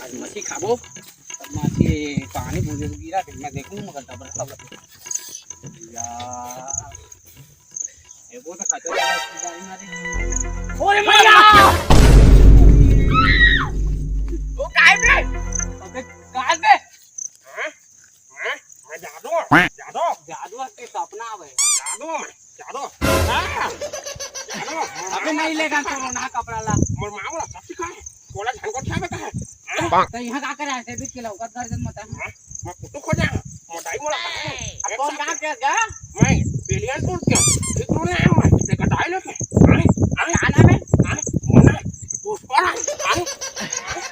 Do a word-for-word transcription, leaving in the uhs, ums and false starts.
आज मछली खाबो, तब मछली पानी बुझे गिरा, फिर मैं देखूं, मगर डबल सब। यार, ये वो तो खाते हैं, गाड़ी मारे। ओरे मैया! वो काय बे? अबे, काय बे? हाँ? हाँ? मैं जादू, जादू। जादू के सपना आवे। जादू, जादू। हाँ। जादू। अबे नहीं लेगा तो ना कपड़ा ला। मोर माँ बोला, "सच्ची का है? कोला झन को क्या बता है?" हाँ? तो यहाँ का करे है? डेबिट के लौकत घर जन मत है। हाँ? मैं फोटो खोजा। मोटाई मोला। अब कौन कहाँ क्या गया? मैं बिलियन टूट के। ठीक तो नहीं आया मैं। देखा डायलॉग है। हाँ? हाँ? क्या नाम है? हाँ? मोना। पुष्पा। हाँ?